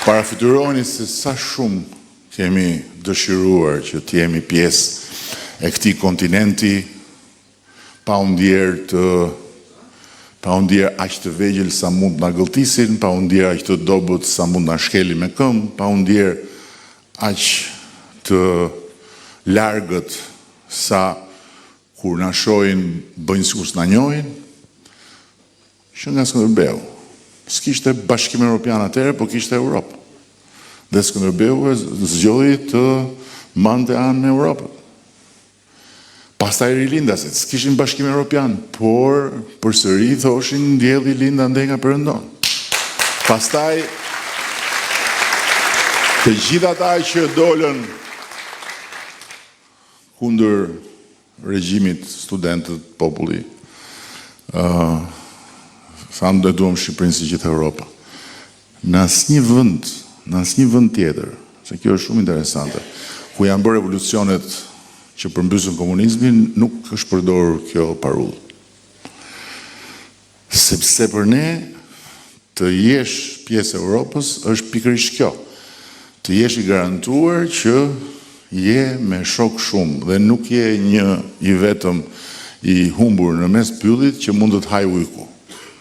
Parafytyroni se sa shumë kemi dëshiruar që të jemi pjesë e këtij kontinenti pa u ndjerë të pa u ndjerë aq të vegjël sa mund të na gëlltisin, pa u ndjerë aq të dobët sa mund të na shkelin me këmbë, pa u ndjerë aq të largët sa kur na shohin bëjnë sikur s'na njohin. Që nga Skënderbeu. S'kishte Bashkim Europian atëherë, po kishte Europë. Dhe Skënderbeu e zgjodhi të mbante anën e Europës. Pastaj rilindasit, s'kishin Bashkim Europian, por përsëri thoshin dielli lind andej nga perëndon. Pastaj të gjithë ata që dolën Kundër regjimit studentët populli thanë e duam Shqipërinë si gjithë Europa. Në asnjë vend, në asnjë vend tjetër, se kjo është shumë interesante, ku janë bërë revolucionet që përmbysën komunizmin, nuk është përdorur kjo parullë. Sepse për ne të jesh pjesë e Europës është pikërisht kjo, të jesh i garantuar që je me shokë shumë dhe nuk je një i vetëm i humbur në mes pyllit që mund të të hajë ujku,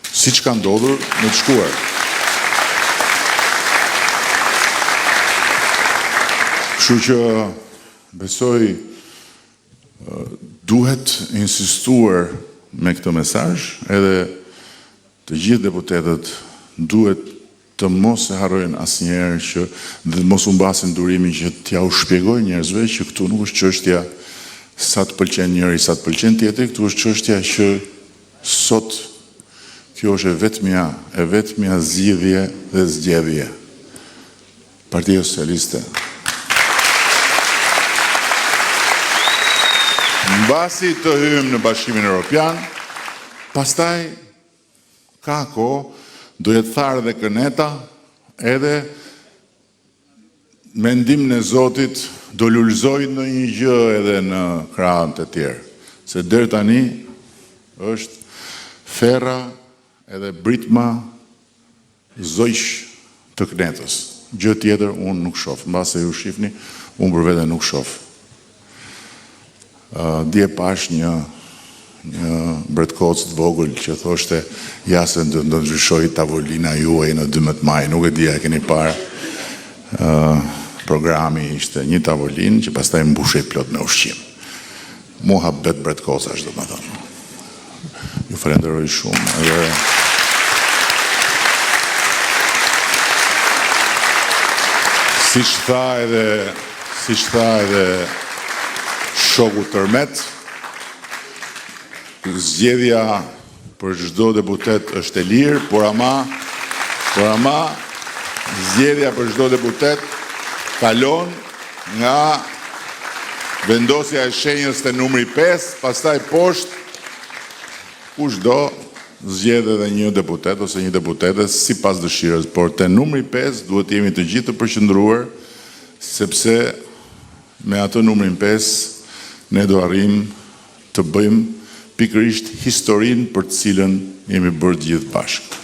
siç ka ndodhur në të shkuarën. Kështu që besoj Duhet insistuar me këtë mesazh, edhe të gjithë deputetët duhet të mos e harrojnë asnjëherë që dhe të mos humbasin durimin që t'jua shpjegojnë njerëzve që këtu nuk është çështja sa të pëlqen njëri, sa të pëlqen tjetri, këtu është çështja që sot kjo është e vetmja, e vetmja zgjidhje dhe zgjedhje. Partia Socialiste. Mbasi të hyjmë në Bashkimin Europian, pastaj ka kohë, do jetë tharë dhe këneta, edhe me ndihmën e Zotit do lulëzojë ndonjë gjë edhe në krahët e tjerë. Se deri tani është ferra edhe britma Zogjsh të kënetës. Gjë tjetër unë nuk shoh. Mbase ju shihni, unë për vete nuk shoh. Dje pashë një një bretkocë të vogël që thoshte ja se do të ndryshojë tavolina juaj në 12 maj. Nuk e di a e keni parë. Programi ishte një tavolinë që pastaj mbushej plot me ushqim. Muhabet bretkocash, domethënë. Ju falenderoj shumë edhe Siç tha edhe siç tha edhe shoku Tërmet, zgjedhja për çdo deputet është e lirë, por ama por ama zgjedhja për çdo deputet kalon nga vendosja e shenjës te numri 5, pastaj poshtë Kush do, zgjedh edhe një deputet ose një deputete sipas dëshirës, por te numri 5 duhet të jemi të gjithë të përqendruar, sepse me atë numrin 5 ne do arrijmë të bëjmë pikërisht historinë për të cilën jemi bërë të gjithë bashkë.